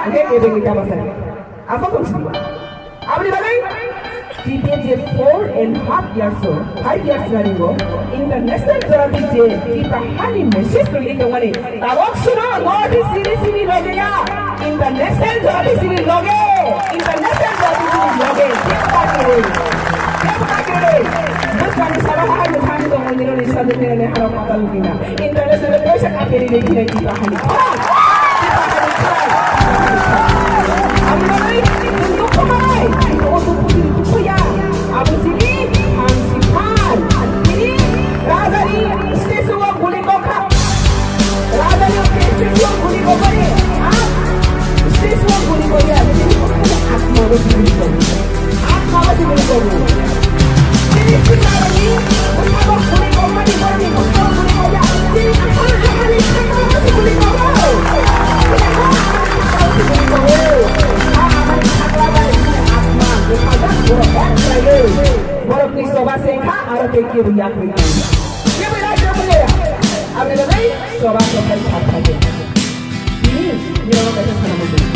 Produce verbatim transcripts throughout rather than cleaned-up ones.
Hei, hei, hei, hei, hei. Apa kau sini? Aboni bagwi T P F je four and half years o, five years running o, international jora di je Tipra hani message release tongmani. Tabok suno, North East sini sini loge ya, international jora di sini loge, international jora di sini loge. Jeba kiri, jeba kiri. Bwskango sara hai bwthani tongmani roni sajwk nirani harok matal gina. International poisa kapiri de khinai Tipra hani. Aboni bagwi chwng dukhu manai, chwng o dukhu chini dukhu ya. Abo chini phan si phan. Chini rajani statue o guli kokha. Rajani statue o guli kokha ni. Ah, statue o guli kokha. Chini atma o guli kokha. Atma o guli kokha. Borokni choba se kha, aro tei kebo yak ri kha. Kebo yak ri kha. Aboni bagwi choba chophai kha kha. Bini, bini oro kaisa sana muchung.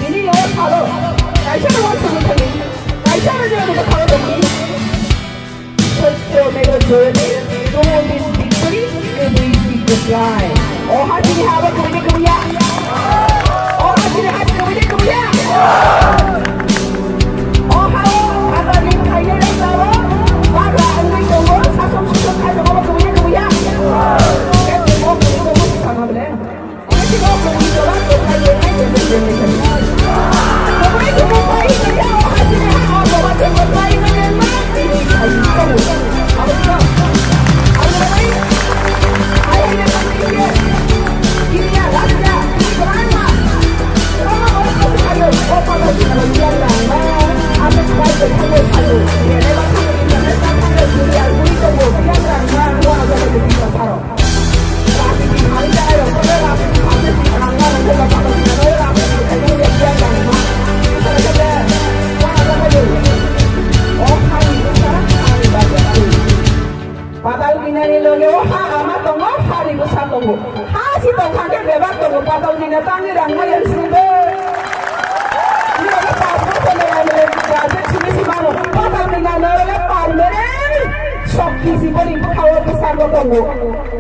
Bini oro salo. Kaisa no oro sana muchung. Kaisa no je oro salo tongdi. Sotyo mega joyate, no one is victory, every is victory. Oha chini ha abo kubui de kubuya. Oha chini ha kubui de kubuya. Oha o, ata ni khaye de sabo, bagra angri tongo, sasom susom khai tongo, kubui de kubuya. Ke tongo, kubui tongo, sama bele. Patal binani loge o ha ama tongo, hari bwsa tongo. Ha si tongkha khe bebak tongo, patal bina tangwi rang maya sini be. Ni loge passport khe loge loge gajek sini si mano. Patal bina loge permanent sok kisi boni bwkhao bwsa bo tongo.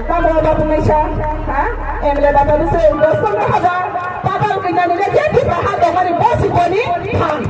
Tamo ba bunai sa, ha? M L A bata bwsa dos pondro hajar. Patal bina ni le je bwsa ha tongmani bo si boni thang.